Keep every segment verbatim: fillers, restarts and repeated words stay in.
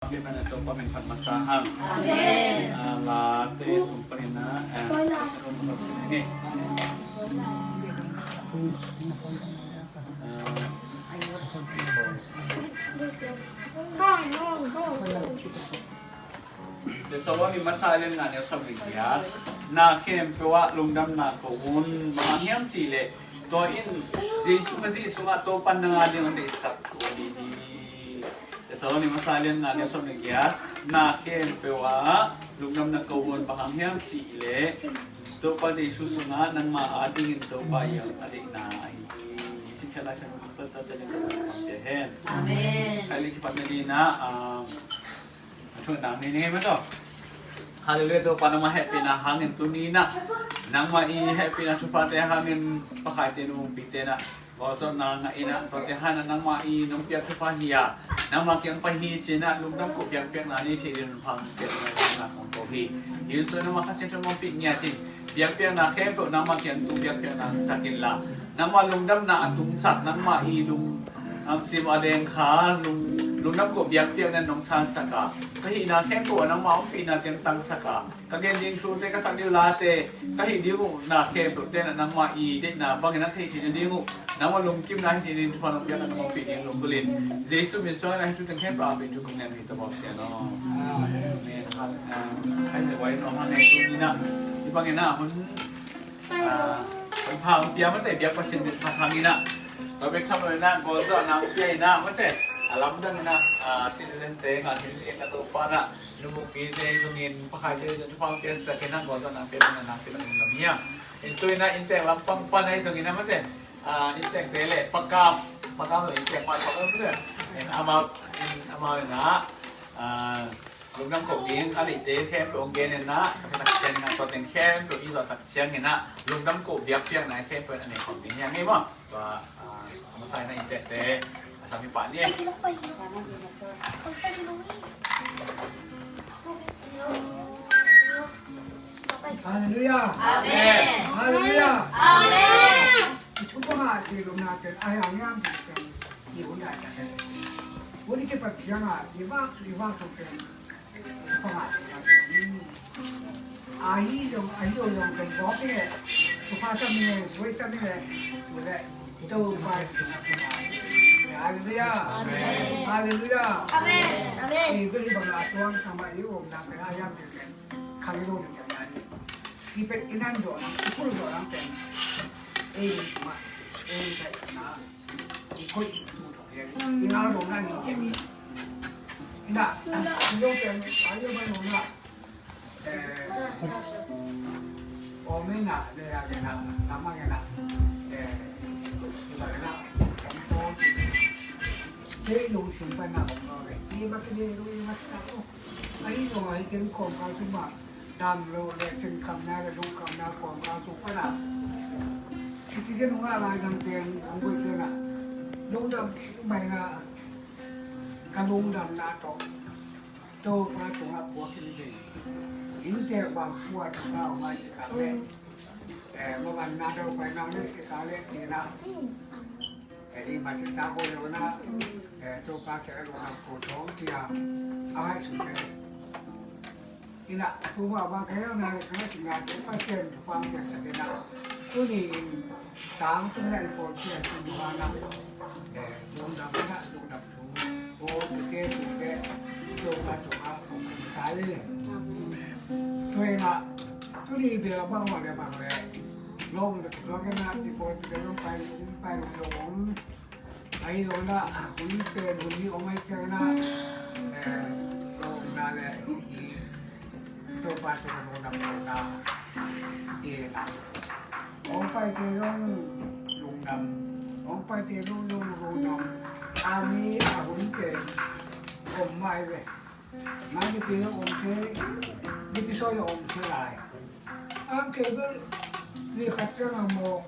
Amen. Topa min phat masa hang. Amen. Ah, Late sung panin ah, ah, Amen. Ah, Thessaloni masa a lian nga, neu sawm le giat. Na khempeuh ah lungdamna ko un, bang hang hiam cih leh tua in Jesu Khazih sungah Topa'n nang a ding hong deihsak thu ahi hi. Thessaloni masa a lian nga, neu sawm le giat. Na khempeuh ah lungdamna ko un, bang hang hiam cih leh Topa Jesu sungah nangmah a dingin Topa in a deihna ahi hi. Sikkhiat Lai Siangtho tawh tawh tawh tawh tawh tawh tawh hen. Amen. Khaile kipatna dingin ah, ah, a thu nang ni ni maw taw. Halleluiah, Topa nangmah hehpihna hangin tuni-in ah, nangmah i hehpihna thuphate hangin pakhaite nong ompihte in ah, gualzawhna ngah in ah, tuate hangin ah nangmah i nong piak thupha hi a, nangmah kiang pai hi ci-in ah lungdam koh biakpiakna nei thei dingin hong piakna hong ko hi. Hi sung nangmah Kha Siangtho hong ompih ngiat in, biakpiakna khempeuh nangmah kiang tung biakpiakna hong sak inla, nangmah lungdamna a tungsak, nangmah i lung, um, sim a deng kha lung, lungdam koh biakpiakna nong sansak a, ka hihna khempeuh ah nangmah ompihna teng tangsak a, ka gen ding thute, ka sak ding late, ka hih ding uh na khempeuhte in ah nangmah i deihna bangin ah ka hih theihna ding uh, nangmah lungkimna hih theihna ding thupha nong piakna nong ompih ding lunggulh in, Jesu min suangin ah hih thu teng khempeuh a pen thu kong ngen hi, Topa Pasian aw. Amen. Amen. Ah, hai le wai nong hang e, tuni-in ah hih bangin ah hun, ah, hun pha hong pia mate, biak Pasian min phat hangin ah. Tua bek tham lo in ah gualzawhna hong pia in ah mate, a lamdang in ah, ah, citizen-te ngah hi in ah, Topa in ah nupite zongin pakhaite zong thupha hong piaksak in ah, gualzawhna hong pia in ah, nang pia in ah lungdam hi a. In tu-in ah inntek lampang pan ahi zongin ah mate, ah, inntekte le pakam, pakam lo inntek pan pan lo mate, in amau, in amau in ah, ah, lungdam koh ding a neihte khempeuh hong gen in ah, ka pia tak ciangin ah, tua teng khempeuh i zawh tak ciangin ah lungdam koh biakpiakna khempeuh a nei khawm ding hi hang ei maw. Tua, ah, a masa in ah inntekte a sam hi pah ni. Halleluiah. Amen. Halleluiah. Amen. I thupha ngah, i lungdam pen a hiam hiam pen i hun lai tak pen, hun i kipat ciang a i vak i vak pen, thupha ngah, ahi zong, ahi zong zong pen bawk i nge, thupha tam i nge, zuai tam i nge, tu le Topa i sungah. Halleluiah. Amen. Halleluiah. Amen. Amen. I beli bang a tuang sama i om na pen a hiam pen, khang i lo ni ciang na ni. I pen i nan zawh nang, i phul zawh nang pen, ei i sungah, ei i daih na, i koih i tu dok hian, i ngal zawh nang i kem hi. Ina, i zawh pen, a zawh pen zawh na, eh, om ina, le a gena, nama gena, eh, i ba gena, kei lungsim pan na om lo le, i ba kei lungsim pan na om lo. Ahi zong ahi keng kawmkal sung mah dam lo le, sinkhamna le lungkhamna kawmkal sung pan a, citizen hong ngah lai dang pen hong koih ciang a, lungdam mai na, ka lungdamna tawh Topa tungah puak in ding. Inntek bang puak tungah hong ngai si kang le, eh, mavanna Topa in nang le si kang le tina. Eh, i mah cih tak uh leh uh na, eh, Topa kiang a lungdam ko thawng ci a, a ngaihsun kei. Ina, a sum a bang kei a na, kei a ci ngate Pasian thupha piaksak ina. Tuni in tangtung na i pawlpi a ci duhana, eh, lungdam ina, lungdam thu. Pawlpite thu le, Topa thupha kong khen ta i. Tua ina, tuni bel a bang mah le bang le, long le, long ina, i pawlpite long pai, long pai, long long. Ahi zongin ah, hun pen hun hi om ahih ciangin ah, eh, lawmna le i Topa tungah lungdam lohna i na. Hong paite zong lungdam, hong paite zong lungdam. A mi a hun pen om mah hi ve. Mah nipi zong om thei, nipi sawi zong om thei lai. Ang kei bel ni khat ciang a mawk.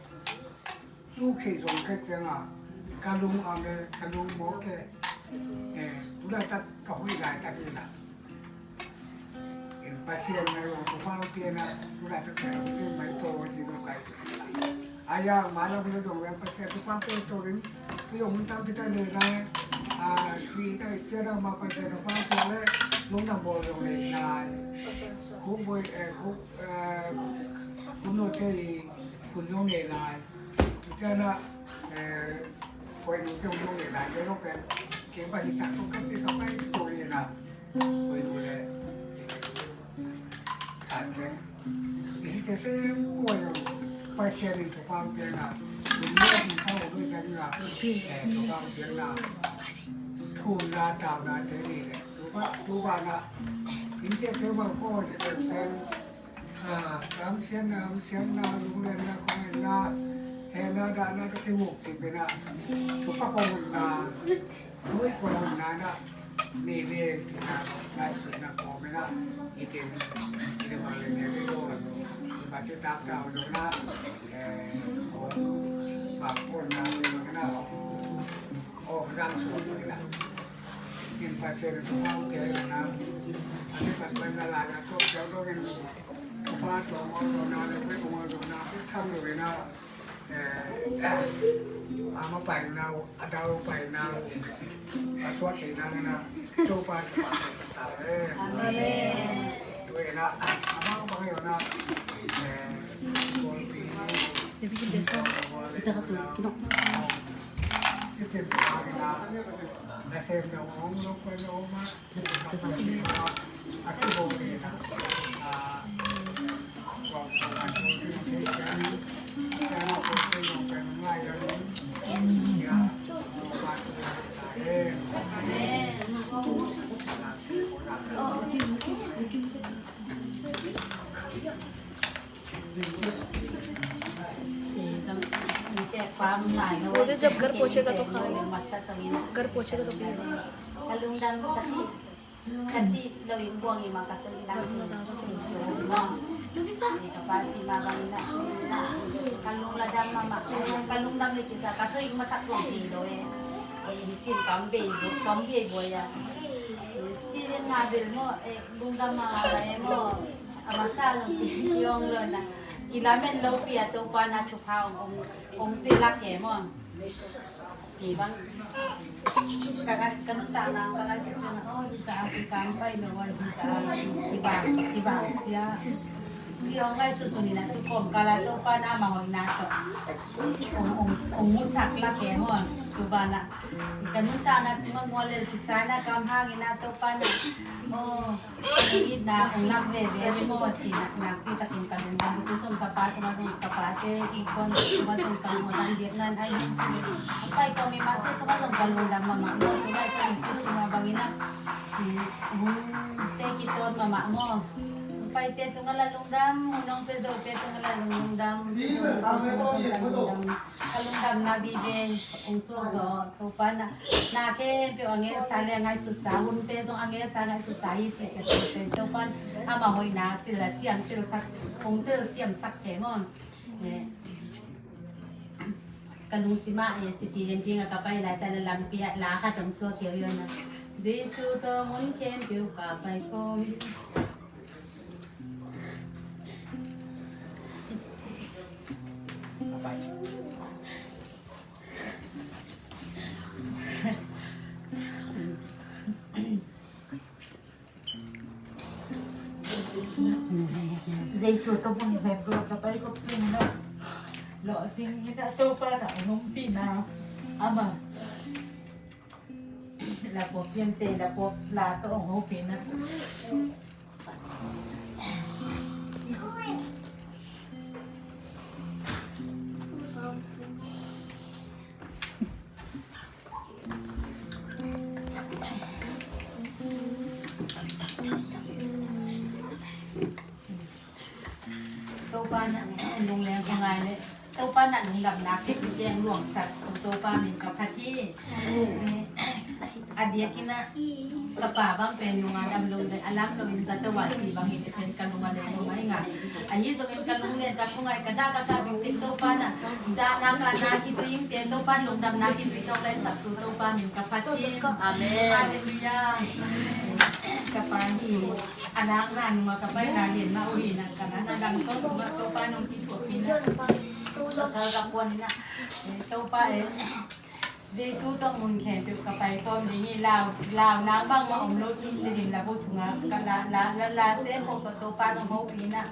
Tuk thei zong kei ciang a, ka lung a me, ka lung mawk e. Eh, tu laitak ka hoih laitak in a. In Pasian na zong thupha hong pia in a, tu laitak ka lung pia mai to, di lo kai tu in a. A ya, ma la bu le dong le Pasian thupha hong pia to in, tu zong hun tampi tak nei lai, a, sui tak i cia da ma Pasian thupha hong pia le, Nang bawl zong nei lai. Khuk boi, eh, khuk, eh, khuk no te i khun zong nei lai. Tua na, eh, koi nu te zong nei lai. Tua zong pen, kei ba hi tak tuk kan pi ka pai tua ni na. Koi nu le. Tan pen. Hihte sem kua zong Pasian in thupha hong piakna, hun mawh hong pha hong lui kan na, eh, thupha hong piakna, thumna taunate ni le, tu pa, tu pa na, hihte sem kua zong pen, ah, kamsiatna, hamsiatna, lunglenna, khonglenna, hehna, dahna, ka kihuk cih pen a, thupha kong hun na, Ui, kua hun na na, ni ni, na, na, na, ko me na, i tin, i tin ma le ne, ni lo, i ba ti tak ta lo na, eh, ko, ba ko na, ni lo na, o, rang so ni na. Tin pa se ko ke na, ani pa na la na, ko, ko lo na, ko pa to, ko na, ko na, ko tham lo na. Eh, eh, a mapaina uh, a dau paina uh, a suak theihna uh na, Topa thupha ta hen. Amen. Tua hi na, a, a bang bang hi na, eh, golpi. Ita ka tu, kino. Ita ka tu, kino. Nasem na ong lo pa lo ma. वो तो जब घर पहुंचेगा तो खाएगा। घर पहुंचेगा तो पिएगा। Ka cih lo in buang i ma ka soi in a. Ka pa cih ma bang in a. Ka lungdam mahmah. Ka lungdam le kisa ka soi in masak buang hi lo e. Ei hi cin kam bei bu, kam bei bu ya. Student nga bel mo, eh, lungdam mahmah e mo. A masa lo ki ong lo na. Kilamen lo pi a Topa na thupha ong, ong, ong pi lak e mo. Kei bang ka, ka, ka nuntakna ka ngaihsut ciangin, oh, hi sa a, kei kam pai lo a, hi sa a, kibang, kibang sia. Ci hong ngaihsut sun in a, tu kawmkal a Topa na amah hoihna tawh hong, hong, hong musak lak e maw. Tu banah ka nuntakna sungah guallel kisa in a, kam hang in a Topa na, oh, itna hong lak veve hi maw, ci nakpi takin ka lungdam. Tua zong ka pa tungah zong, ka pate innkuan tungah zong ka lungdam biakna in a, hong pai kawm i mate tungah zong ka lungdam mahmah maw. Tua lai ka innkuan tungah bangin a, hunte kitawt mahmah maw. Hong paite tungah la lungdam, hong nong pia zote tungah la lungdam. Ka lungdamna vive hong suak zaw. Topa na, na khempeuh a ngelsa le a ngaihsutsa, hunte zong a ngelsa ngaihsutsa hi cih ka Topa in amah hoihna til a ciang tilsak, hong telsiamsak kei maw. Eh, ka lungsim ah, eh, City Lianping a ka pai laitak a lampi ah la khat hong suak kei uh hi na. Jesu tawh mun khempeuh ka pai khawm. Jesu tawh mun khempeuh ka pai khop pen na. Lawhcing in a Topa na hong ompihna. Amah. La puak siamte, la puak la tawh hong hopih na. Topa na lungleng ko ngai le. Topa na lungdamna khit ciang luangsak Topa min ka phat hi. A diakin a ka pa bang pen nunga dam lo le a lam lo in zato a si bang in pen ka lung a le lo mai nga. Ahi zongin ka lung le ka khungai ka dah ka kah bing pen Topa na dahna kahna kiping te Topa lungdamna kiping tawh lai sak tu Topa min ka phat hi. Amen. Halleluiah. Ka pa hi a nang na nunga ka pai na lian na uh hi na ka na na dang tawh tungah Topa nong kithuahpih na. Ka kal ka puan hi na. Topa e. Jesu tawh mun khempeuh ka pai kawm ding hi. Lau, lau nang bangmah om lo cih Tedim labu sungah ka la, la, la, la se ko ka Topa nong hopih na.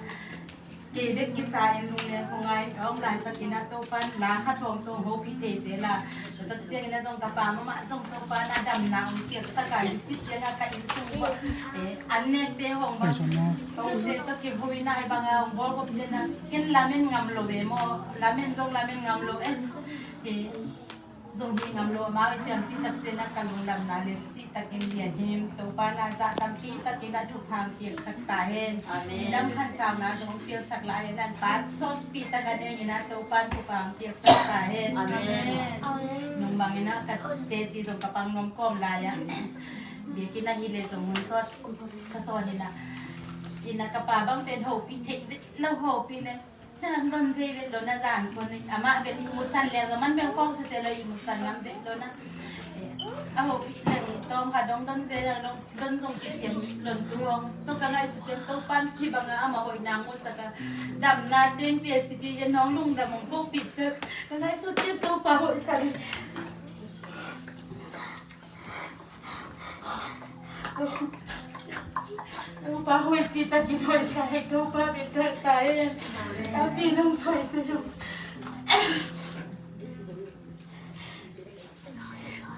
Kei bek kisa in lungleng kong ngai ka om lai takin ah Topa la khat hong tong hopih teitei la. Tua tak ciangin ah zong ka pa mahmah zong Topa na damna hong piaksak a, i sit ciangah ka inn sung bawh, eh, an nekte hong bang, hong te tawh kiho in ah, eh, bang a hong bawl khop ciangin ah ken lamen ngam lo ve maw, lamen zong lamen ngam lo eh. Eh, zong hi ngam lo, amau i ciam cih tak ciangin ah ka lungdamna lian cih takin lian hi. Topa na zah tampi takin ah thupha piaksak ta hen. Amen. Cidam khansauna zong piaksak lai hen, an pat sawtpi tak a dengin ah Topa thupha piaksak ta hen. Amen. Nung bangin ah ka teci zong ka pang nuam kawm lai ah, biakinn ah hi le zong hun sawt sawt in ah, in ah ka pa bang pen hopih theih vet lo, hopih leng Nang don zei vet lo na zan khun, amah vet i musan leng, amah bel kong sa te lo i musan lam vet lo na. Eh, a hopih leng tawm kha dong don zei leng dong, don zong kiciam lon tu hong. Tua ka ngaihsut ciang Topan hih bang a amah hoihna musak a, damna teng pia city yen hong lungdam hong ko pih ciang ka ngaihsut ciang Topa hoihsa hi. Topa hoih cih takin hoihsa hi, Topa min thang ta hen. Tampi nong soi se.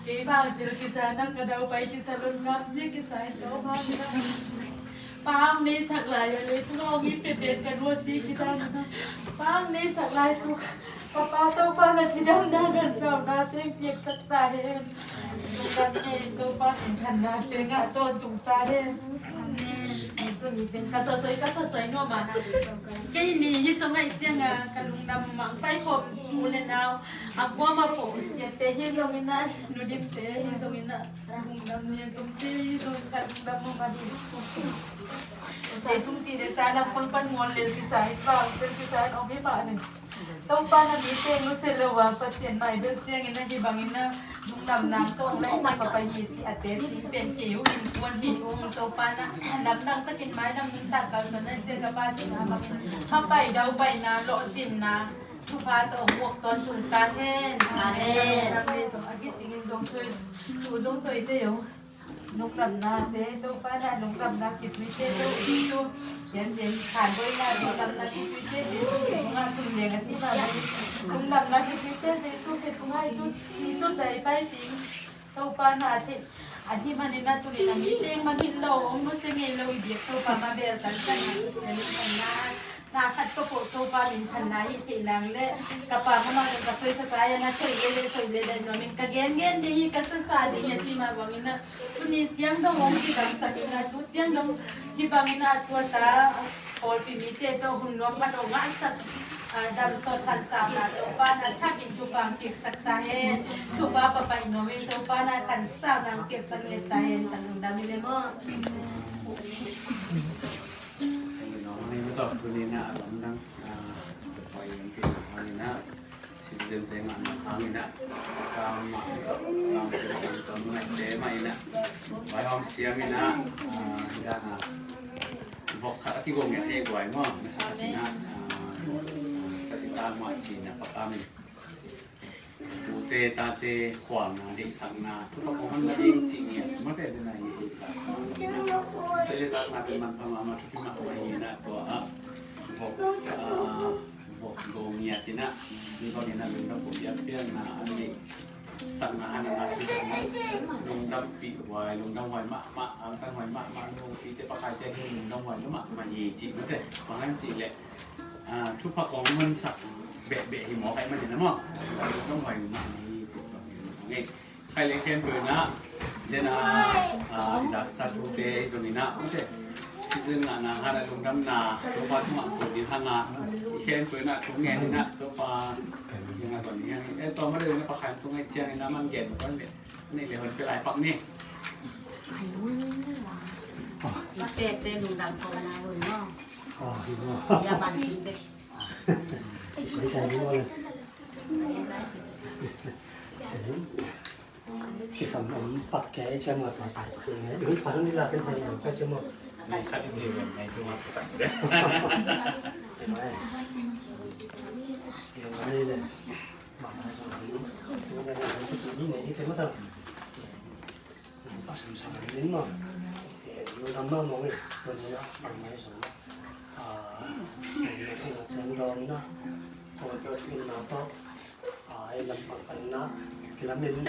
Kei bang sil kisa, nang ka dau pai kisa, lon ngap sia kisa, Topa min thang. Pa hong neisak lai a, leitung a hong it peuhpeuh ka nusia kisa. Pa hong neisak lai tu. Papa Topa na cidamna khansauna teng piaksak ta hen. Lungdam hen, Topa minthanna tengah tawntung ta hen. Amen. Tuni pen ka sosoi, ka sosoi nuam a. Kei ni hi sung ahih ciangin ka lungdam mah, paikhawm u le nau a kuamah pawh siate hi zongin ah, nu Dimte hi zongin ah, lungdam ni a tumte hi zong ka lungdam mah hi. Leitung cih le sa lam pang pan mual lel kisa in, bang lel kisa in om hi mah ni. Topa na mi teng nusia lo a, Pasian mai bel siangin na hi bangin na lungdamna tawh hong laihsak ka pai hi ci a teci pen kei uh innkuan hi ung. Topa na lamdang takin maidam nuntak kalsuan na ciang ka pa cih a bangin hapai daupaina lawhcinna thupha tawh hong muak tawntung ta hen. Amen. Lam le zong a kicingin zong soi, tu zong soi te yo. Lungdamnate, Topa na lungdamna kituite, Topa Jesu. Sian sian khan boina lungdamna kituite, Jesu khe tunga tum leng a ci mah bangin. Lungdamna kituite, Jesu khe tunga i tu, i tu dai pai ding. Topa na a thei, a hi manin a tuni na mi teng man hi lo, hong nusia ngei lo i biak Topa ma bel tan tan na, na khat ka pawh Topa minthanna hi theih nang le, ka pa mah mah ka soisa ta a, na soi lele, soi lele nuamin ka gen gen ding hi, ka sasa ding hi a ci mah bangin a, tuni ciang dong hong kidangsak in a, tu ciang dong hi bangin a, tua sa pawlpi mite tawh hun nuam khat hong ngahsak, a, damsawt khansauna Topa na thakin thupha piaksak ta hen. Thupha papai nuamin Topa na khansauna piaksak nget ta hen. Ka lungdam hi le maw? Hei, no, hei, no, tawh tuni na a lamdang, ah, pai in pi na hangin ah, citizen te ngahna hangin ah, ka ma, ka, ka, ka ngai te ma in ah, vai hom siam in ah, ah, dan ah, vok khat a kigong ya te guai maw, na sa khat in ah, ah, sa si ta ma ci na pa ka min. Tute tate khualna, deihsakna, thupha kong honna ding cih ngiat mate dena hi hi ta. Sa deihsakna pen manpha mahmah, thupi mahmah hi na tua ah. Vok, ah, vok go ngiat in ah, ni bang in ah lungdam ko piak piakna, an deihsakna, an na, lungdam pi huai, lungdam huai mahmah, ang tan huai mahmah, lungdam pi te pakai te lungdam huai mahmah hi cih mate, bang an cih leh. Ah, thupha kong mansak behbeh hi mawk ahih manin a maw. Kong huai mah ni, ci mawk ni, mawk ni. Khai leng khempeuh in ah, den a, ah, i zaksa thute zong in ah, ute. Citizen ngahna han a lungdamna, Topa tungah ko ding hang a, i khempeuh in ah, thu ngen in ah, Topa, ding a zon ding hang. Eh, Topa ding a pakhai tung ahih ciangin ah, man gen ko le. Ni le hon pe lai pak ni. Mate te lungdam ko na lun no. Ya ban ding bek. Kisam om pak ke cem la pak ke ngai. Dun pa ni la pen thai ka cem mo. Ngai khat ni ngai tu ma pak. Ngai. Ngai le. Ni nei hi te mata. Pasal sa ni ma. Eh, lu dam ma mong eh. Lu ni na bang mai sa. Ah, si ni na chen do ni na. Ko ko chin na to. Ah, ai lam pang pan na. Kilamin.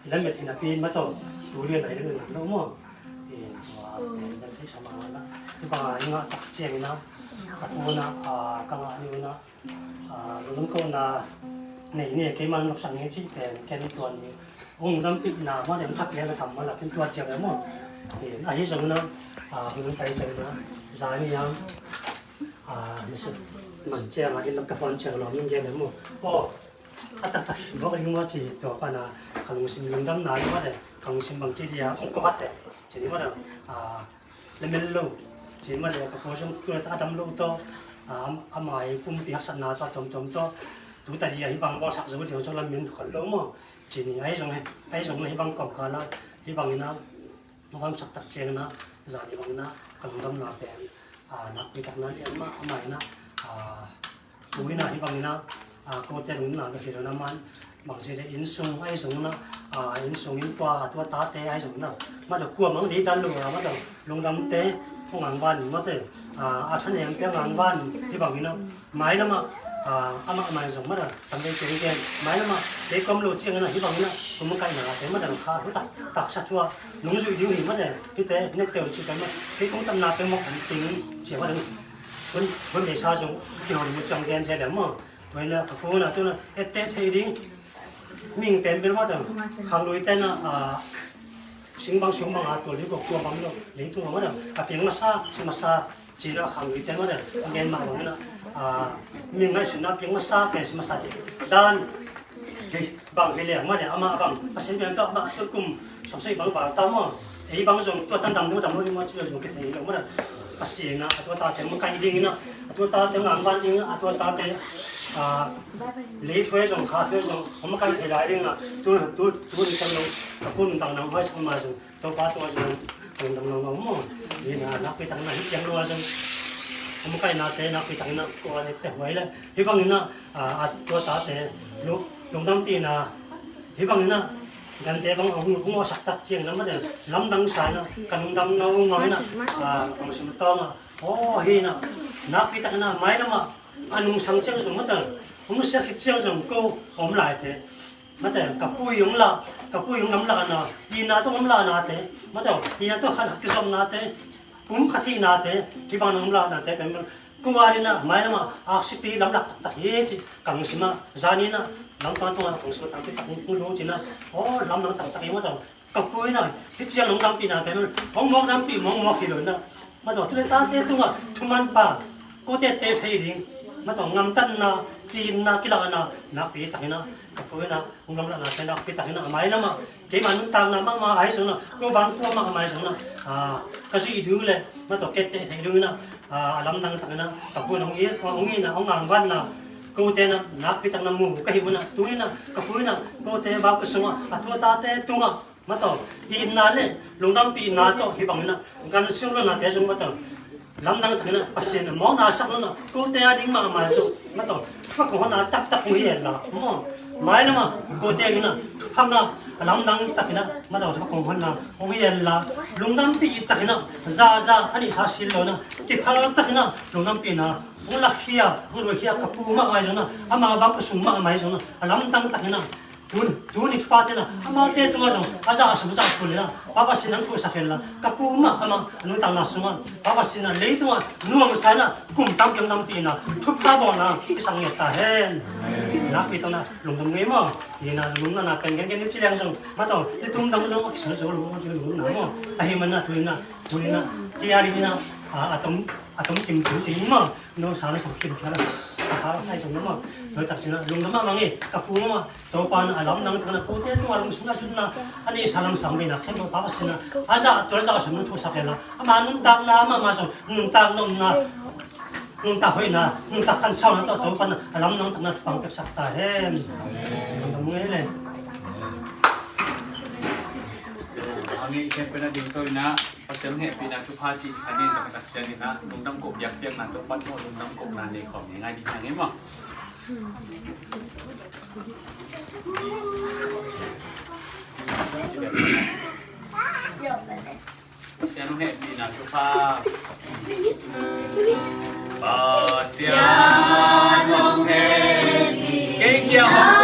Lamet na pin ma to. Tu ni na ai lam na mo. Eh, wa, eh, lam sai sa ma na. Ba nga tak chen na. Ka ko na, ah, ka nga ni na. Ah, lungkona nei ni, keimah nopsak ni cih pen ken tuan ni. Hong dampihna mah den khat lian a tam mah la ken tuat ciang e maw. Eh, ahi zong na, ah, hong pai ciang na, zani a, ah, misi man ciang a, i lam ka phone ciang lawm in gen e maw. Aw, a taktak bawk ding maw ci tua pan a, ka lungsim lungdamna ni mah den, ka lungsim bang ci dia, ong ko khat te, ci ni mah den, ah, lamen lo. Ci mah le ka pawl zong tu le ta a dam lo tawh, a, a mai pumpi haksatna tawh a tuamtuam tawh tu ta dih a hih bang bawlsak zo ding zong lamen khol lo maw. Ci ni ahi zong, ahi zong na hih bang kawmkal ah hih bangin ah a vamsak tak ciangin ah zan hih bangin ah ka lungdamna pen, a, nakpi takna lian mah a mai in ah, a, tu in ah hih bangin ah, a, kote lungdamna bek hi lo na man, bang ci le innsung ahi zong na, a, innsung in tua, a tua tate ahi zong na. Mah tawh kuamah dei dan lo a, mah tawh lungdamte hong angvan, mah tawh, a, a thanemte hong angvan hih bangin ah. Mailam ah, a, amah mai zong mah tawh tam dei kei gen. Mailam ah kei kawm lo ciangin ah hih bangin ah kum kaihna te mah tawh kha thu tak, taksa thu ah nungzui ding hi mah tawh. Hihte, hih nete un ci kai mah. Kei kong tamna peuhmah kan ting cia mah tawh. Hun, hun beisa zong kihon mu ciang gen sia liam maw. Tua hi na ka phone ah tu na etteh thei ding. Ming pen bil mah tawh khanglui te na, a, sing bang sung bang a tual ding kok tua bang lo. Leitung bang mah tawh a piang masa, si masa, ci na khanglui te mah tawh a gen mah bang na, a, ming ngaihsutna piang masa, pen si masa ding dan. Hei, bang hi leng mah tawh amah bang Pasian piang tawh amah tawh kum sawmsawm bang val ta maw. Ei bang zong tua tan dam ding dam lo ding maw ci lo zong kithei lo mah tawh. Pasian a, a tua tate makaih ding in ah, a tua tate ngangvan ding in ah, a tua tate, a, lei thuai zong, kha thuai zong, hong makaih thei lai ding in ah, tu, tu, tu ni kan lo, ka pun dang dang huai sak ma zong, Topa tua zong, dang dang lo lo maw. Ni na, nakpi tak na, hih ciang lo zong, hong makaih nate, nakpi tak na, kua le te huai le, hih bang in ah, a, a tua tate, lu, lungdampihna, hih bang in ah, gante bang hong, hong awsak tak ciang na mah den, lamdang sa in ah, ka lungdamna hong ngah in ah, a, kong sim tawng ah, Aw, hi na, nakpi takin a mailam ah a nungsang ciang zong mate, hong sia khit ciang zong ko om laite. Mate, ka pui hong la, ka pui hong lam lakna, ina tawh om laknate. Mate, ina tawh khat kizopnate, pum khat hihnate, hih bang om laknate pen ko a ding a mailam ah aksipi lamlak taktak hi ci kang sim a, zan in a lamtang tungah kong sim a tampi tak hong lung cin a, aw, lamdang taktak hi mate. Ka pu in a, hih ciang hong dampihna pen hong mawk dampih mawkmawk hi lo in a. Mate, tu le tate tungah thuman pa, kote teh thei ding. Mate, ngamtatna, kiimna, kilakna nakpi takin a, ka pu in a hong lamlahna pen nakpi takin a, a mailam ah keima nuntakna mahmah ahi zongin a, ko bang kua mahmah ahi zongin a, a, ka zuih ding le, mate, kote teh thei ding in a, a, a lamdang takin a, ka pu in hong it, hong it na, hong ngangvanna, kote in a nakpi takin a mu ka hi un a, tu in a, ka pu in a, kote bang ka sungah, a tu a tate tungah, mate, itna le lungdampihna tawh hih bangin a, gan siang lohnate zong mate, lamdang takin a, Pasian in mawkna sak lo in a, kote a ding mahmah zong mate, thupha kong honna taktak hong hi hen la maw. Mailam ah kote a ding a, thupha ngah a lamdang takin a, mate, thupha kong honna hong hi hen la, lungdampih takin a, zaza a nih tha sil lo in a, kiphal takin a lungdampihna hong lakhia, hong luakhia ka pu mahmah zongin a, ama bang ka sung mahmah zongin a, a lamdang takin a, Tun, tuni thupha te in a, amaute tungah zong a zah a sum zah tul in a, Pa Pasian in hong thuksak hen la, ka pu mah amah a nuntakna sungah Pa Pasian in a leitungah nuamsa in a, kum tampi hong dampihna, thupha bawlna i sak ngiat ta hen. Nakpi takin a lungdam ngei maw. Hi na, lungdamna pen gengen ni ci leng zong mate, ni tum dang zong a kisu zo lo, lungdamna maw. Ahih manin a tu in a, tu in a, ti a ding in a, a, a tom, a tom kim kim ci maw. No sa na sa kim kim la, sa ha hai zong maw. No tak ci na, lungdam mahmah ngei, ka pu mah. Topa in a lamdang takin a, kote tungah lungsim ngaihsutna a neihsa lamsang veina khempeuh Pa Pasian in a, a zah tua zah sum hong thuksak hen la, ama nuntakna mahmah zong, nuntak nopna, nuntak hoihna, nuntak khansauna tawh Topa in a lamdang takin a thupha hong piaksak ta hen. Lungdam ngei le. A ngei khempeuh in a dingto in a, Pasian hehpihna thupha cih sa ni, taktak ciangin a lungdam koh biakpiakna, Topa tungah lungdam kohna nei khawm ni ngai ding hi hang e maw. Pasian hong hehpihna thupha. Pasian hong hehpihna. Kei kia hong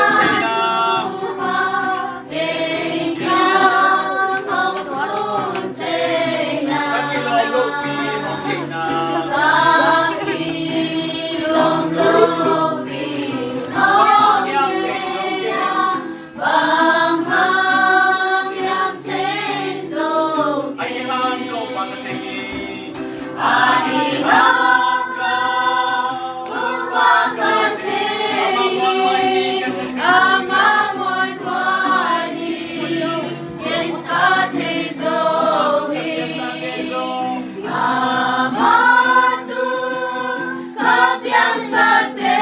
tung theihna. Ka kilawm lohpi hong theihna. Bang hang hiam thei zong, ahi hang Topa ka thei hi. Ahi hang Topa ka thei hi. Amah muanhuai hi. Ken ka thei zo hi. Amah tungah ka piangsate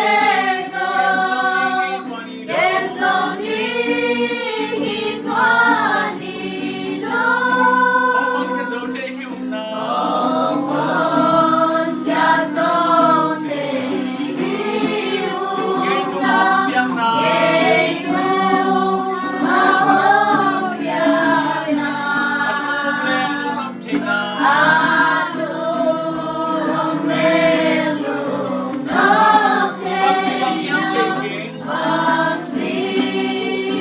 zong, ken zo ding hi tua ni lo. Hong pia zo thei hi uh na. Kei tungah hong piakna. Kei tungah hong piakna. A thu leh lungdam theihna. A thu leh lungdam theihna. Bangci bang hiam thei keng. Bangci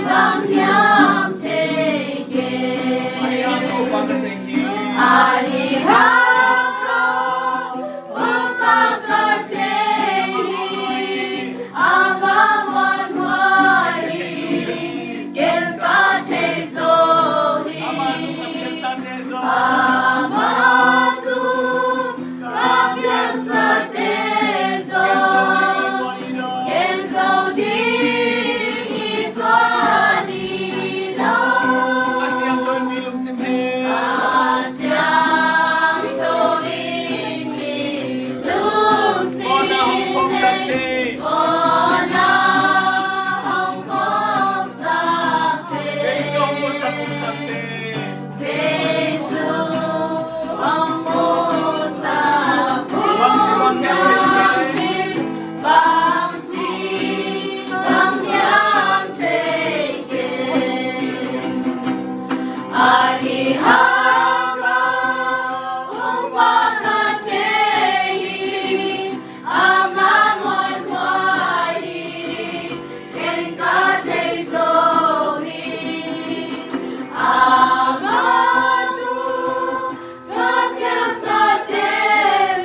bang hiam thei keng. Ahi hang Topa ka thei hi. Ahi hang Topa ka thei hi. Amah muanhuai hi. Ken ka thei zo hi. Amah tungah ka piangsate zong. Amah tungah ka piangsate zong, ken zo ding hi tua ni lo. A siangtho in mi lungsim heh. A siangtho in mi lungsim heh. Mawhna hong phawksak thei. Mawhna hong phawksak thei. Jesu hong musak, musak thei. Jesu hong musak, musak thei. Bangci bang hiam thei keng. Ahi hang Topa ka thei hi. Amah muanhuai hi. Ken ka thei zo hi. Amah tungah ka piangsate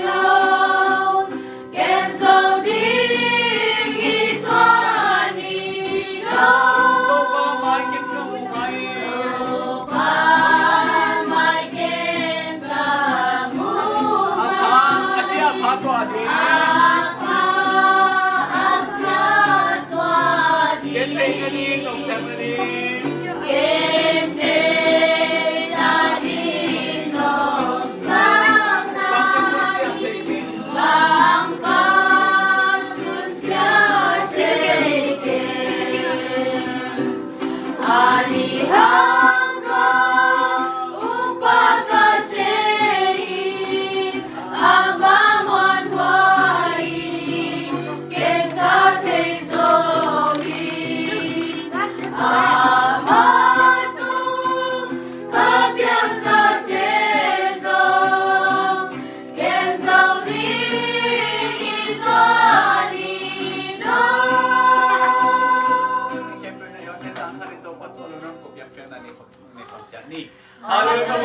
zong, ken zo ding hi tua ni lo. Topa mai ken ka mu mai. Topa mai ken ka mu mai. A pha, a sia a pha tua ding. A pha a sia tua ding. Ken thei nading, nopsak nading. Ken thei nading nopsak nading. Bang ka sunsia thei keng. Bang ka sunsia thei keng. Ahi hang Topa ka thei hi. Amah muanhuai hi. Ken ka thei zo hi. Amah tungah ka piangsate zong, ken zo ding hi tua ni lo. Hallelujah.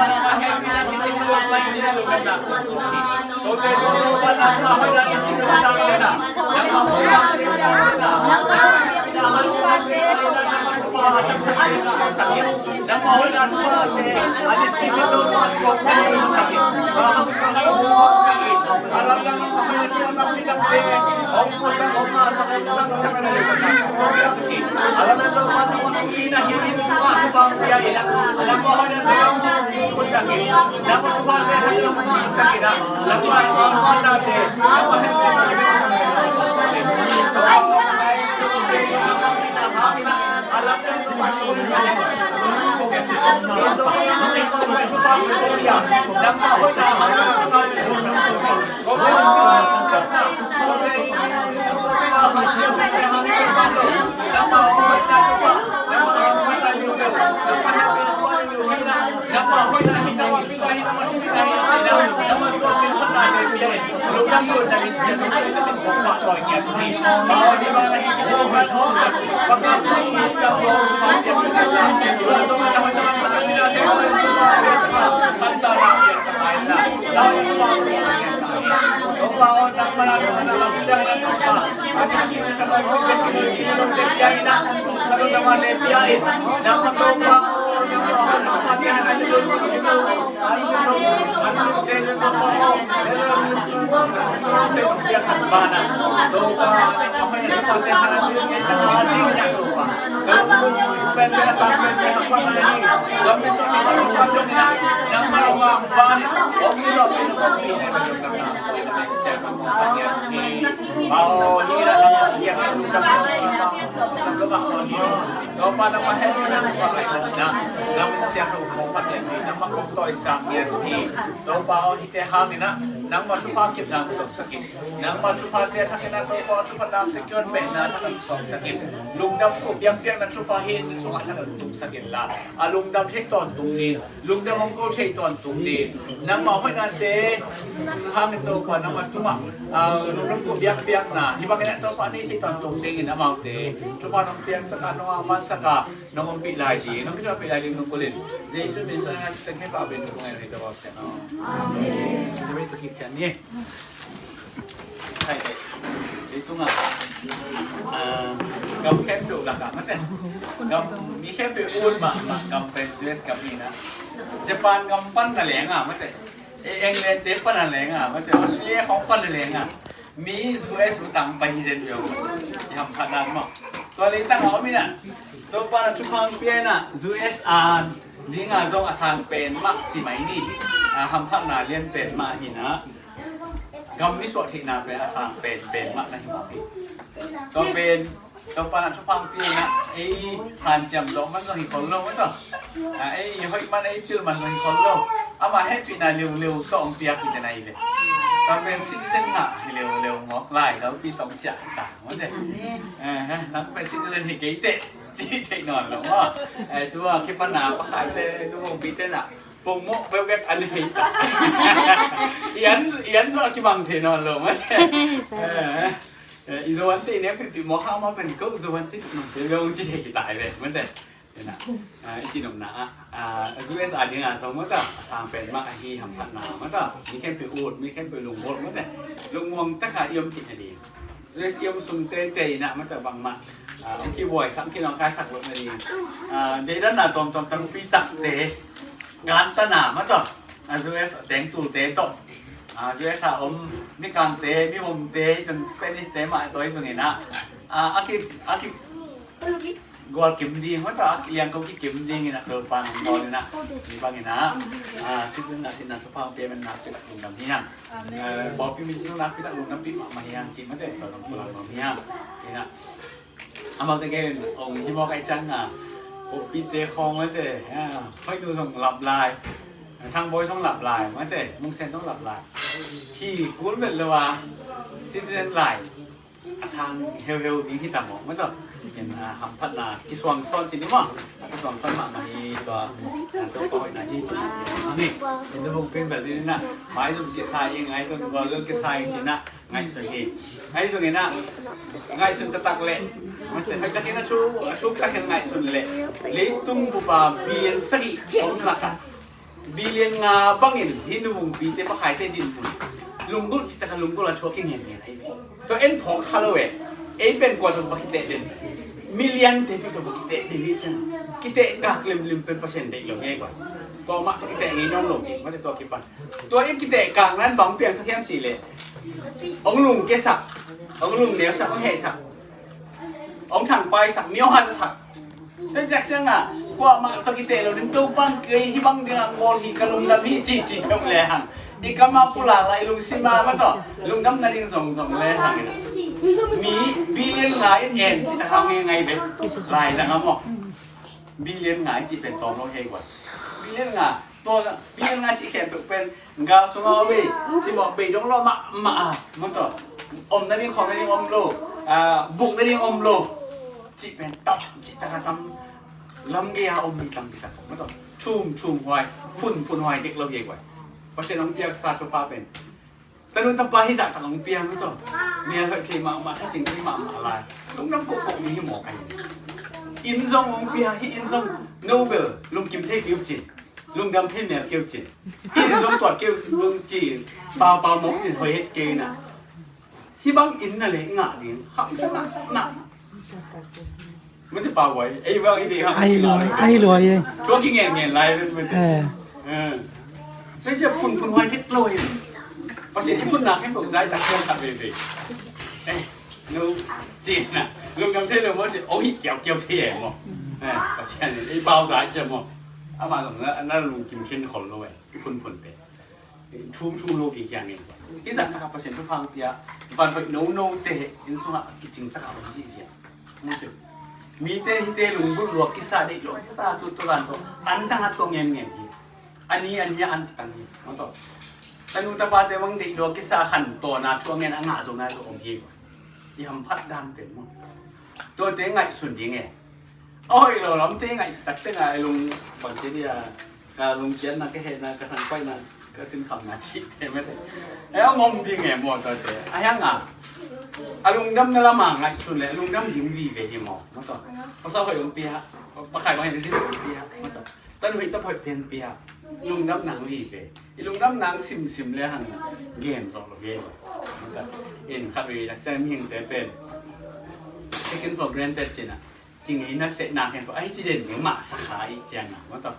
Topa aw, hihte hangin ah nangma thupha kip nang sawtsak in. Nangma thuphate a thak in ah Topa aw, thupha lamte kion behna thak in sawtsak in. Lungdam ko piangpiang na thupha hi in sungah thak in tumsak in la, a lungdam thei tawntung ding, lungdam hong ko thei tawntung ding, nangma hoihnate hangin Topa nangma tungah, ah, lungdam ko piangpiang na hih bangin ah Topa nei thei tawntung dingin amaute thupha nong piangsak a, nong angmansak a, nong ompih lai ding, nong kithuahpih lai ding nong kulin. Jesu min suang in ah teng hei pah ben nong ngai rei Topa Pasian aw. Amen. Amen. Tua kik cian ni. Hai, hai. Leitungah, ah, gam khempeuh lakah mate, gam mi khempeuh ut mahmah gam pen U S gam hi na. Japan gam pan na leng a mate, eh, England te pan na leng a mate, Australia khawng pan na leng a, mi U S utang pai hi zen veu. I hamphat dan maw. Tua leitang a om hi na. Topa na thupha pia na, U S a dinga zong a sang pen mah ci mai ni. Ah, hamphatna lian pen mah hi na. Gam misuah theihna pen a sang pen pen mah na hi mawk hi. Tua pen Topa na thupha pia na, ei hanciam zawh man zong hi khol lo mah tawh. Ah, ei hoih man, ei pil man zong hi khol lo. Amah hehpihna liuliu tawh hong piak hi te na hi ve. Tua pen citizen ngah hi liuliu mawk lai, Topa tong ciah hi ta mawk te. Eh, nang pen citizen hi kei teh ci theih nawn lo maw. Eh, tua kipana pakhaite, nu hong pite na pongmawh bekbek an thei ta. I an, i an zawh kibang thei nawn lo mate. Eh, eh, i Zoan te i nek pihpih mawk hang mah pen ko Zoan te pihpih mawk te lo ci thei kitai ve mate. Ina, ah, i cinopna ah, ah, U S a dinga zong mate, a sang pen mah ahi hamphatna mate. Mi khempeuh ut, mi khempeuh lungmuang mate. Lungmuang taka i om cih na ding. U S i om sung teitei ina mate bangmah, ah, hong kibuaisak, hong kinawngkaisak loh na ding. Ah, deidanna tawmtawm tangpi takte gantana mate, ah, U S tengtulte tawh, ah, U S a om Mikangte, Mihomte, zong Spanish te mah tawi zong ina, ah, a ki, a ki gual kim ding mate, a liangko kikim dingin a Topa nong bawl ina, hi bangin ah, ah, citizen a thihna thupha pia man nakpi tak lungdam hi hang. Amen. Eh, pawlpi min nong nakpi tak lungdam pih mahmah hi hang cih mate, tua nong pulang nuam hi hang. Ina, amaute gen ong hi mawk ahih ciangin ah, pawlpite khawng mate, ah, Hoihnu zong lap lai, Thangbawi zong lap lai mate, Mungsen zong lap lai. Hi kul vet lo a, citizen lai a sang heuheu ding hi ta mawk mate. Ken, ah, hamphatna kisuang sawn cin hi maw. Kisuang sawn mahmah hi tua, ah, Topa hoihna hi cin hi. Ken nu hong pin bel ding ina, mai zong kisa ing, ngai zong gual zong kisa ing cin ah ngaihsun hi. Ahi zongin ah ngaihsun taktak leh mate, hoih takin a thu, a thuk takin ngaihsun leh leitung bup a billion sagih om lakah billion nga bangin hih nu hong pite pakhaite dinmun lunggulh cih taka lunggulh a thuak hi ngian ngian ahi ve. Tua en phawk kha lo e. Ei pen kua tawh va kiteh den? Million te pi tawh va kiteh den hi ciang. Kiteh kak limlim pen Pasian deih lo hi kua. Kuamah tawh kiteh ngei nawn lo hi mate tua kipan. Tua i kiteh kak nan bang piangsak hiam cih leh hong lungkiasak, hong lungneusak, hong hehsak, hong thangpaisak, mi hong hansak. Tua ciang ciangin kuamah tawh kiteh lo ding, Topa'n kei hih bang dingin a ngawl hi, ka lungdam hi ci ci peuh lehang, i kam a pulak lai, i lungsim a mate, lungdam nading zongzong lehang ina, mi billion nga in en ci taka ngai ngai bek lai zang a maw. Billion nga i cih pen tawm lo hi kua. Billion nga, tua billion nga cih khempeuh pen gal sungah om ei, cimawh bei dong lo mahmah a, mate, om nading khawng nading om lo, ah, buk nading om lo. Cih pen tam, cih taka tam, lam gei a om mi tampi tak mate. Thum thum huai, phun phun huai dek lo hi kua. Pasian hong piaksa thupha pen Tanu tapa hi zah tak hong pia maw taw. Mel hoih thei mahmah, tha cing thei mahmah lai. Lungdam kohkoh mi hi mawk a hi. Inn zong hong pia, hih inn zong Nobel lungkim thei kei uh cin, lungdam thei mel kei uh cin, hih inn zong tuat kei uh cin, lungdam ci, paupau mawk cin, hoih het kei na. Hih bang inn na leh ngah ding, hamsa mahmah. Mate pau huai, ei bang i deih hang. Ahi luai, ahi luai e. Tua ki ngen ngen lai mate. Eh. Eh. Mate phun phun huai dik lo e. Pasian i phun nak hen bok zai tak hian tak veve. Eh, no, ci na. Lungdam thei lo maw ci, oh hi kiau kiau thei e maw. Eh, Pasian ei pau zai ci maw. Ama zong na, na lungkim khin khol lo e. I phun phun te. Thum thum lo kik hiang in. I zat taka Pasian thupha hong pia, van hoih nono te in sungah kicing taka om zihziah. Mite hite lungbulh luak kisa, deih luak kisa, sut tawh zan tawh an tanga thuak ngemngem hi. A ni a ni a an tang hi. Maw taw. Tanu tapate bang deih luak kisa khan tawna thuak ngen a ngah zo nai zo om hi. I hamphat dan pen maw. Tuate ngaihsun ding e. Oi, lo lamte ngaihsut tak ciang a, i lung bang ci dia, ka lungkiatna, ka hehna, ka thangpaihna, ka sinkhamna cihte mate. Ei, a ngom ding e maw tuate. A hiang a, a lungdamna lama ngaihsun le a lungdam ding vive hi maw. Maw taw. Pasal hoih hong pia, pakhai bang hi zin hong pia. Maw taw. Tanu hoih tapa hoih pen pia. Lungdamna hong vive. I lungdamna hong simsim le hang gen zawh lo hi. Maw taw. In khat vei tak ciang mihingte pen taken for granted cihna. Kingeina sehna khempeuh ahi ci den ding mah sakha i cianna maw taw.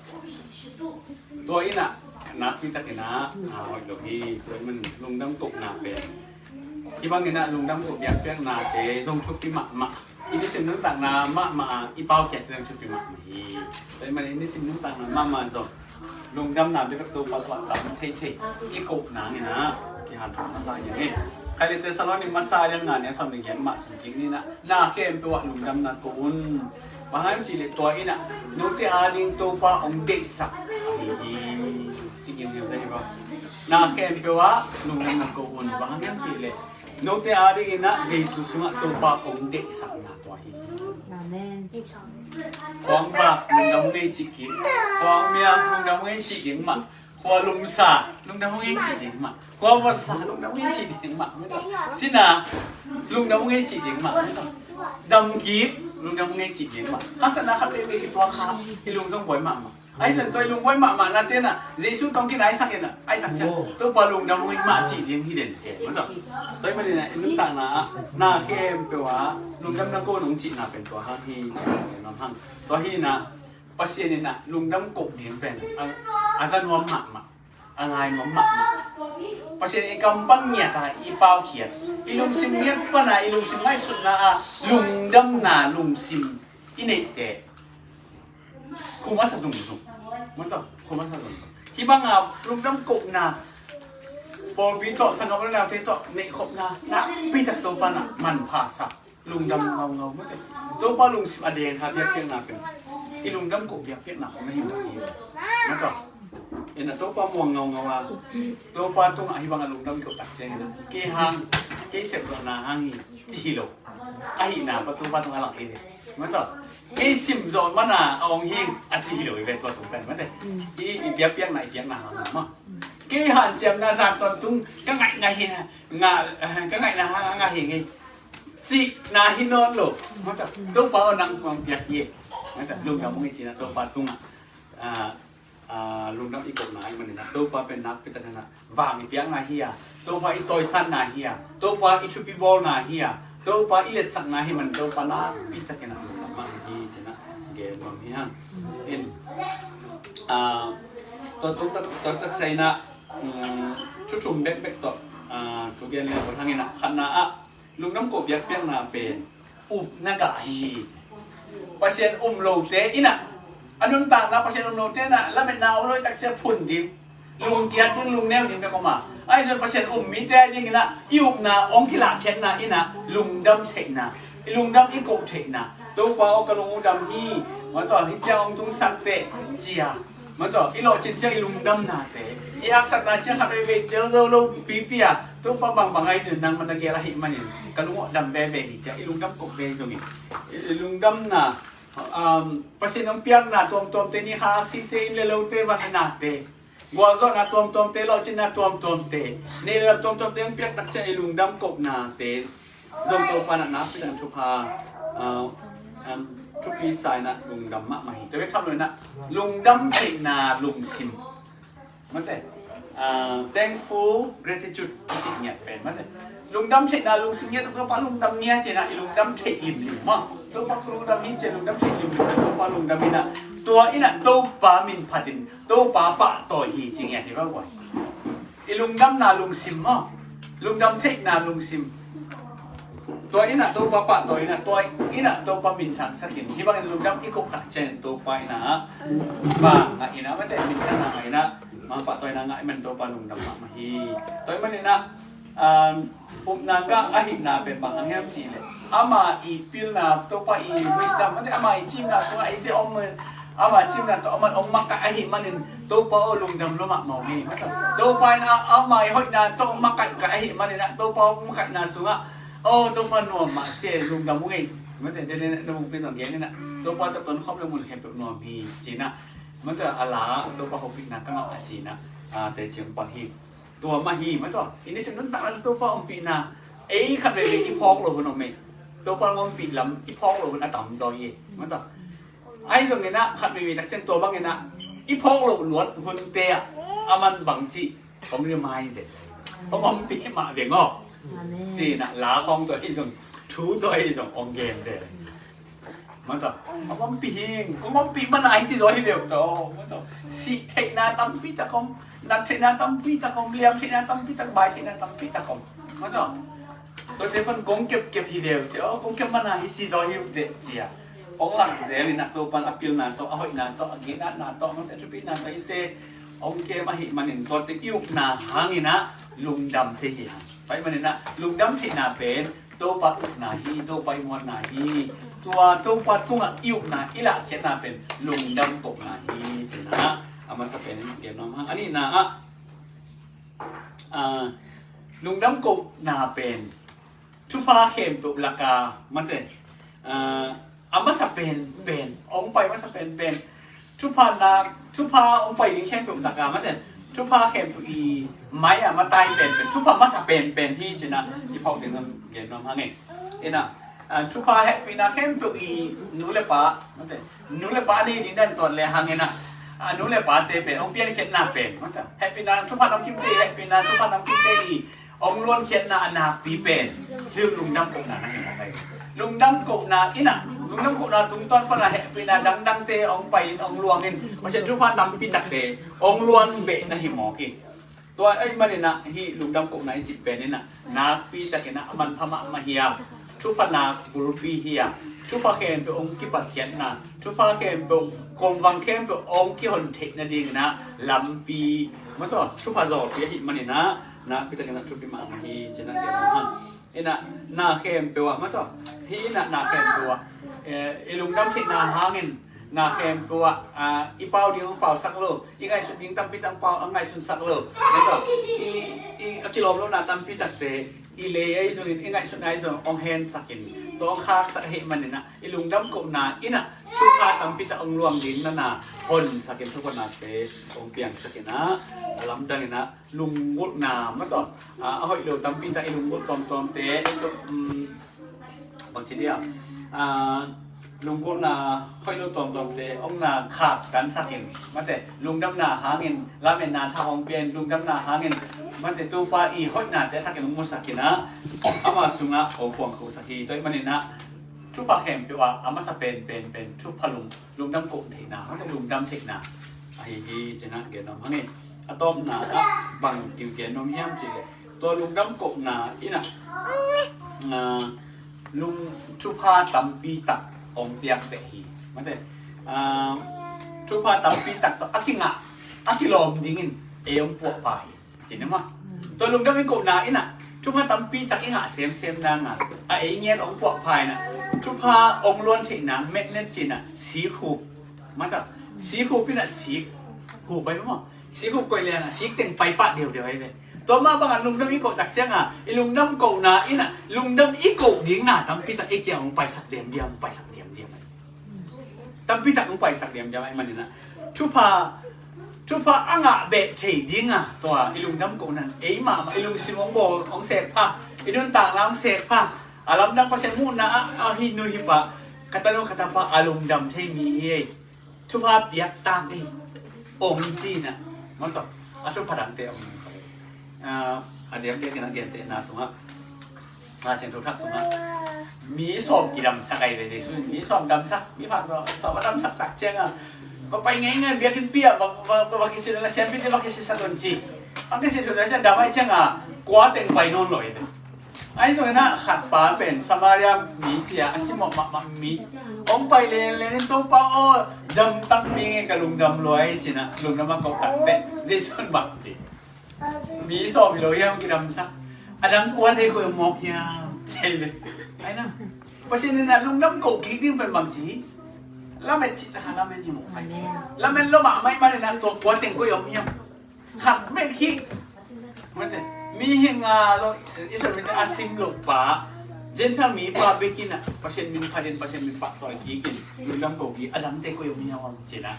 Tua inah nakpi takinah a hoih lo hi. Tua inah lungdam kohna pen, hih banginah lungdam koh biakpiaknate zong thupi mahmah. I nisim nuntakna mahmah a i paukhiatte zong thupi mahmah hi. Tua inah i nisim nuntakna mahmah zong lungdamna bek a Topa tawh a tam theithei i koh nanginah kihanthawn masa hi. Khaile Thesalonik masa a lian nga, neu sawm le giat mah sim kik ninah, na khempeuh ah lungdamna ko un. Bang hang hiam cihleh tua inah note ading Topa hong deihsak ahi hi. Cikim hiam zah hi ba. Na khempeuh ah lungdamna ko un. Bang hang hiam cihleh note ading inah Jesu sungah Topa hong deihsakna tua hi. Amen. Khuang bak lungdam hong ei cih kik. Khuang miak lungdam hong ei cih ding mah. Khua lumsa lungdam hong ei cih ding mah. Khua votsa lungdam hong ei cih ding mah. Cina lungdam hong ei cih ding mah. Damkip lungdam hong ei cih ding mah. Haksatna khat veve kituak kha, i lung zong buai mahmah. Ahi zong tua i lung buai mahmah na tena Jesu tawng kinaisak ina ai takcia Topa lungdam hong ei mah cih ding hi den ke. Tua i manin a i nuntakna ah na khempeuh ah lungdam na ko nong cihna pen tua hang hi. Tua hi na Pasian in ah lungdam koh ding pen a, a za nuam mahmah, a ngai nuam mahmah. Pasian in i kam pan ngiat a i paukhiat, i lungsim ngiat pan a i lungsim ngaihsutna a lungdamna lungsim i neihte khu masa zungzung. Maw taw, khu masa zungzung. Hih bang a lungdam kohna pawlpi tawh, sanggam le naute tawh neihkhopna nakpi tak Topa in ah manpha sa. Lungdam ngaungau mate. Topa lungsim a deng kha biakpiakna pen i lungdam koh biakpiakna khong na hi mah hi. Mate. Ina Topa muang ngaungau a, Topa tungah hih bang a lungdam koh tak ciangin ah kei hang, kei sepzawhna hang hi ci hi lo. Ahihna pa Topa tungah a lak hi ve. Mate. Kei simzawh mana a ong hi a ci hi lo hi ve tua tung pen mate. I, i biakpiakna, i biakna hang mah. Kei hanciamna zan tawntung ka ngaih ngaih hi, nga, ka ngaihna hang a ngaih hi ngei. Cihna hi nawn lo. Mata, Topa aw nang hong piak hi. Mata, lungdam hong i cihna Topa tungah. Ah, ah, lungdam i kohna ahih manin ah Topa pen nakpi takin ah vang i piakna hi a, Topa i tawisanna hi a, Topa i thupi bawlna hi a, Topa i letsakna hi man Topa nakpi takin ah lungdam mah hi cihna gen nuam hi hang. In, ah, tua tuk tak, tua tak saina, um, thu thum bekbek tawh, ah, thu gen le hang in ah khatna ah, lungdam koh biakpiakna pen upna gah hi. Pasian um lote in ah, a nuntakna Pasian um lote in ah lametna om lo i takcia phun ding, lungkiat ding, lungneu ding bek om a. Ahi zong Pasian um mite a dingin ah i upna hong kilahkhiatna in ah lungdam theihna, i lungdam i koh theihna. Topa aw ka lung uh dam hi, mataw hih ciang hong tungsak teh cia. Mataw, i lawhcin ciang i lungdamnate, i haksatna ciang khat veivei tel zo lo pipi a, Topa bangbang ahi zong nangmah na gel ahih manin ka lungawh dam veve hi cia i lungdam koh ve zongin, i lungdamna, um, Pasian hong piakna tuamtuamte, ni kha site, inn le lote, van le nate, Gualzawhna tuamtuamte, lawhcinna tuamtuamte, neih le lam tuamtuamte hong piak takciang i lungdam kohnate zong Topa in ah nakpi takin thupha, ah, um, thupi sa in ah lungdam mahmah hi. Tua bek tham lo in ah lungdam theihna lungsim, mate, ah, thankful gratitude i cih ngiat pen, mate, lungdam theihna lungsim ngiat, Topa lungdam ngiat in ah i lungdam theih limlim maw. Topa lungdam hi ci-a lungdam theih limlim, Topa lungdam in ah, tua in ah Topa min phatin Topa pahtawi hi ci ngiat hi va guai. I lungdamna lungsim maw, lungdam theihna lungsim, tua in ah Topa pahtawi in ah, tua in ah Topa minthangsak in. Hih bangin lungdam i koh takciangin Topa in ah, mah ngah in ah, mate, minthangna ngah in ah, mah pahtawina ngah ahih manin Topa lungdam mahmah hi. Tua ahih manin ah, um, upna ngah ahihna pen bang hang hiam cih leh, ama i pilna, Topa i wisdom, mate, ama i cimna sungah eite om, ama cimna tawh aman hong makaih ahih manin Topa aw lungdam lua mahmah ung ei. Topa in ah ama i hoihna tawh hong makaih ahih manin ah Topa hong makaihna sungah aw Topa nuam mah se, lungdam ung ei. Mate, den in ah na bungpi tawh gen in ah, Topa tawh tonkhawm le mun khempeuh nuam hi ci in ah, mate, a la ah Topa hopihna ka ngah a ci in ah, ah, teci hong pang hi. Tua mah hi, mate. I nisim nuntakna Topa ompihna, ei khat veivei i phawk loh hun om ei. Topa hong ompih lam i phawk loh hun a tamzaw hi, mate. Ahi zongin ah khat veivei takciang tua bangin ah i phawk loh luat hunte ah aman bangci hong remind zen, hong ompih mah veng aw. Amen. Ci in ah la khawng tua hi zong, thu tua hi zong hong gen zen. Mate, hong ompih hing, hong ompih man a hi ci zaw hi ve uh tawh, mate. Sih theihna tampi tak om, nat theihna tampi tak om, liam theihna tampi tak, bai theihna tampi tak om, mate. Tuate pan kong kepkep hi ve uh teh, aw, kong kep man a hi ci zaw hi uh teh ci-a hong lak zel in ah Topa in a pilna tawh, a hoihna tawh, a ginatna tawh, mate, a thupina tawh eite hong kem ahih manin tuate i upna hangin ah lungdam thei hi hang. Tua ahih manin ah lungdam theihna pen Topa upna hi, Topa i muanna hi. Tua Topa tungah i upna, i lahkhiatna pen lungdam kohna hi ci in ah a masa pen in gen nuam hang. A nihna ah, ah, lungdam kohna pen thupha khempeuh laka, mate, ah, a masa pen pen, hong pai masa pen pen, thupha nak, thupha hong pai ding khempeuh laka, mate, thupha khempeuh i mai a matai pen pen, thupha masa pen pen hi ci in ah i phawk ding hong gen nuam hang ei. In ah, ah, thupha hehpihna khempeuh i nu le pa, mate, nu le pa a nei ding dan tuan le hang in ah, a nu le pate pen hong piankhiatna pen, mate, hehpihna, thupha namkimte, hehpihna, thupha namkimte i hong luankhiatna a nakpi pen, hih lungdam kohna na hi mawk hi. Lungdam kohna in ah, lungdam kohna tungtawn pan a hehpihna dangdangte hong pai in, hong luang in, Pasian thupha tampi takte hong luang beh na hi mawk hi. Tua ahih manin ah hih lungdam kohna i cih pen in ah nakpi takin ah a manpha mahmah hi a, thupha nak bulpi hi a, thupha khempeuh hong kipatkhiatna, thupha khempeuh, kongvang khempeuh hong kihon theih nadingin ah lampi, mate, thupha zawlpi ahih manin ah nakpi takin ah thupi mahmah hi ci in ah gen nuam hang. In ah na khempeuh ah, mate, hih in ah na khempeuh ah, eh, i lungdam theihna hangin na khempeuh ah, ah, i pau ding hong pausak lo, i ngaihsut ding tampi tak hong pau, a ngaihsunsak lo, mate, i, i a kilawm lohna tampi takte i lei ahi zongin, i ngaihsutna ahi zong hong hensak in, tua hong khaksak ahih manin ah i lungdam kohna in ah thupha tampi tak hong luang ding na na honsak in, thupha nakte hong piangsak in ah, a lamdang in ah lunggulhna, mate, ah, a hoih lo tampi tak i lunggulh tuamtuamte, i tu, um, bangci dia, ah, lunggulhna hoih lo tuamtuamte hong na khaktansak in, mate, lungdamna hangin lametna thak hong pia in, lungdamna hangin, mate, Topa i hoihnate a thakin hong musak in ah ama sungah hong puangkhosak hi. Tua ahih manin ah thupha khempeuh ah a masa pen pen pen thupha lung, lungdam koh theihna, mate, lungdam theihna ahi hi ci in ah gen nuam hang ei. A tawpna ah bang kigen nuam hiam cih leh, tua lungdam kohna in ah, ah, lung, thupha tampi tak hong piak beh hi, mate, ah, thupha tampi tak tawh a kingah, a kilawm dingin ei hong puahpha hi. Ci ni maw. Tua lungdam i kohna in ah thupha tampi tak i ngah semsem nang a, a ei ngiat hong puahpha in ah, thupha hong luan theih nang magnet ci in ah sik hup, mate, sik hup in ah sik hup pai maw. Sik hup koih leng ah sik teng pai pah diaudiau ahi ve. Tua mah bangin lungdam i koh takciang a, i lungdam kohna in ah lungdam i koh ding na tampi tak i kiang hong paisak diamdiam, hong paisak diamdiam ahi. Tampi tak hong paisak diamdiam ahih manin ah thupha Thupha a ngah beh thei dinga tua i lungdam kohna in ei mahmah i lungsim hong bawl, hong sek pha, i nuntakna hong sek pha. A lamdang Pasian muhna ah a hi nu hi pa, ka tanu ka tapa a lungdam thei mi hi ei. Thupha piak tak ei, ong ci-in ah. Mawtaw, a thupha dangte ong ci. A diam diakin a gentehna sungah, Lai Siangtho thak sungah mi sawm kidamsak ahi ve. Jesu in mi sawm damsak, mi pha sawm a damsak tak ciangah va pai ngeingai, biakinnpi ah va, va, va kisil, a siampite va kisilsak un ci. A kisil hun a ciang dam ahih ciangah kua teng pai nawn lo hi ve. Ahi zongin ah khat pa pen Samaria mi ci-a a simawh mahmah mi hong pai lenlen in, Topa aw, damtak mi ngei, ka lungdam lua hi ci-in ah lungdam a koh takteh Jesu in bang ci? Mi sawm hi lo hiam kidamsak? A dang kua teng koih om mawk hiam? Ci hi ve. Ahi na, Pasian in ah lungdam koh kik ding pen bang ci? Lamet cih tak a lamet hi mawk. Amen. Lamet lo mahmah ahih manin ah tua kua teng koih om hiam? Khat bek hi. Mate, mihing a zong, Israel mite a sim loh pa, Gentile mi pa bek in ah Pasian min phat in, Pasian min pahtawi kik in, lungdam ko kik, a dangte koih om hiam ci-in ah.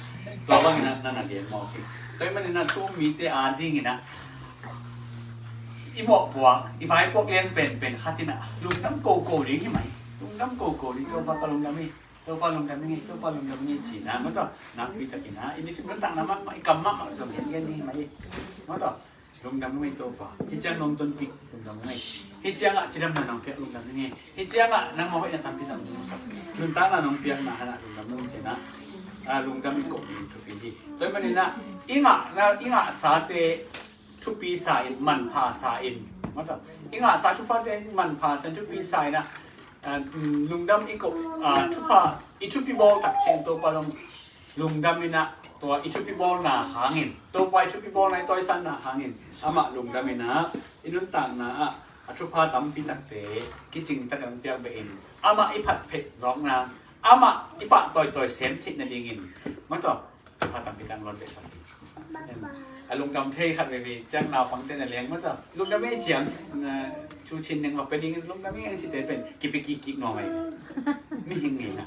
Tua bangin ah na na gen mawk hi. Tua ahih manin ah tu mite adingin ah i mawhpuak, i vaipuak lian penpen khat in ah lungdam ko ko ding hi mai. Lungdam ko ko ding, Topa ka lungdam hi. Topa lungdam ing ei, Topa lungdam ing ei ci-in ah, mawtaw, nakpi takin ah i nisim nuntakna mahmah, i kam mahmah zong gen gen ni mai. Mawtaw, lungdam ing ei Topa. Hih ciang nong tonpih, lungdam ing ei. Hih ciangah cidamna nong piak, lungdam ing ei. Hih ciangah nangmah hoihna tampi tak nong musak, nuntakna nong piakna hanah lungdam ing ci-in ah, a lungdam i koh ding thupi hi. Tua ahih manin ah i ngahna, i ngahsate thupi sa in, manpha sa in. Mawtaw, i ngahsa thuphate manpha sa in, thupi sa in ah, a, mm, lungdam i koh, a, thupha, i thupi bawl tak ciang Topa zong lungdam in ah, tua i thupi bawlna hangin, Topa i thupi bawlna, i tawisatna hangin amah lungdam in ah, i nuntakna ah a thupha tampi takte kicing takin hong piak beh in, amah i phat pheihdawkna, amah i pahtawi tawi sem theih nadingin, mawtaw, thupha tampi tak hong lawn behsak hi. A lungdam thei khat veivei ciang naupangte na leng, mawtaw, lungdam ei ci-in, a, thu cin neng va pia dingin lungdam ei ang cite pen kipia kikkik nuam ei. Mihing ngeina.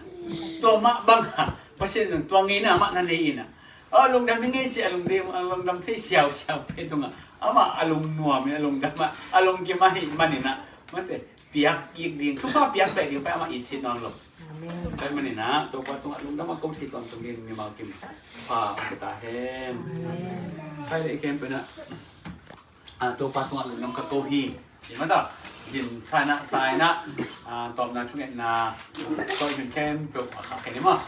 Tua mah bang a, Pasian zong tua ngeina mah na nei in ah, a, lungdam ing ei ci-a lungdam, a, lungdam thei siausiaute tungah amah a lungnuam in, a lungdam a, a lungkim ahih manin ah, mate, piak kik ding, thupha piak beh ding pai amah itsit nawn lo. Amen. Tua ahih manin ah Topa tungah lungdam a ko thei tawntung ding mimal kim pha hong pia ta hen. Amen. Khai le i khempeuh in ah, a, Topa tungah lungdam ka ko hi. Ci mawtaw, din sa in ah, sa in ah, a, tawpna thungetna tawh i hun khempeuh a khak khin hi maw.